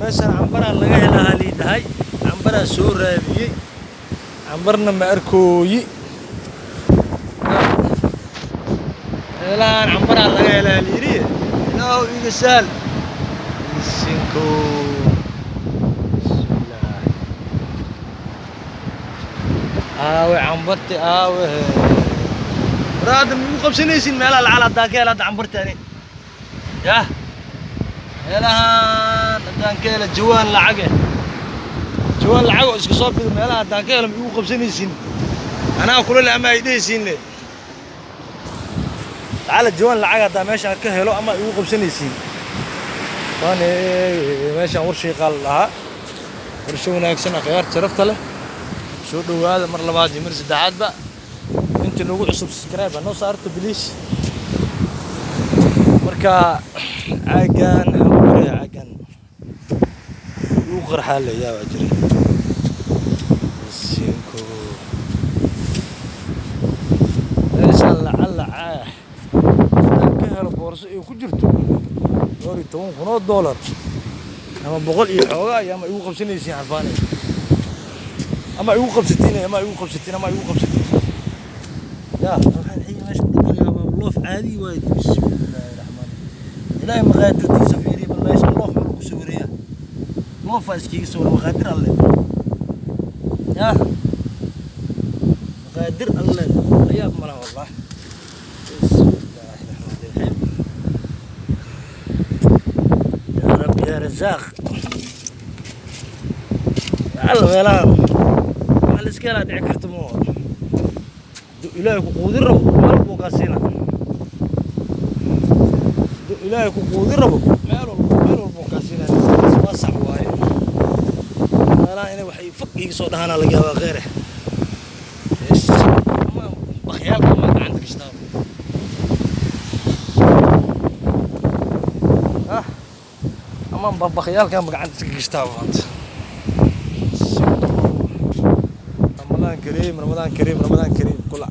Meeshaan cambaraa laga helaa liidhahay, cambaraa soo raadiyey, cambarna ma arkooyi. Meelahaan cambaraa laga helaa layidhi. Ilaahow iga sahal. Isinko, bismillaah. Aawe cambarti? Aawe? War hadda ma igu qabsanaysin meelaha lacal haddaan ka hela hadda cambarti ani yah? Meelahaan haddaan ka hela jawaan lacage, jawaan lacag oo iska soo bido, meelaha haddaan ka helo, ma igu qabsanaysin anaa kula le ama ay dhehaysiin le? Lacala jawaan lacag haddaan meeshaan ka helo, ama igu qabsanaysiin? Waan meeshaan warshiiqaa la dhahaa, warsho wanaagsan. Akhyaarta sharafta leh, soo dhowaada mar labaad iyo mar saddexaadba. Inta nagu cusub, subscribe ha noo saarto, please. Marka caagan maxaa ku jiraya? Caagan igu qarxaa le, yaa waa jira. Sinko, meeshaan lacala haddaan ka helo boorso ay ku jirto 12,000 oo dollar ama boqol iyo xoogaa iyo, ama igu qabsanaysiin xarfaanay, ama igu qabsatiin, ama igu qabsatiin, ama igu qabsatiin ya? Waxaan xiga meesha ku dhaqanyaa waa loof caadi waaye. Bismillaahi raxmaan. Ilaahay maqaadirtiisa fiiriya bal. Meesha loof ma lagu sawiraya? Loofaa iskiga sawira. Maqaadir alle ya, maqaadir alle layaab malaha wallah. Bismillaahi raxmaani raxiim. Yaa rabbi yaa rasaaq. Alla meelahan waxa la iska helaa dhici karta ma hadduu Ilaahay ku quudin rabo, meel buu kaa siina. Hadduu Ilaahay ku quudin rabo, meel walba, meel walbuu kaa siinaa. Waa sax waaye. Meelaha inay waxay fog iiga soo dhahaanaa laga yaabaa kheere ama bakhyaalka ama gacanta gashtaa ah, ama bakhyaalka ama gacanta iska gashtaa maanta. Ramadaan kariim, Ramadaan kariim, Ramadaan kariim. Kula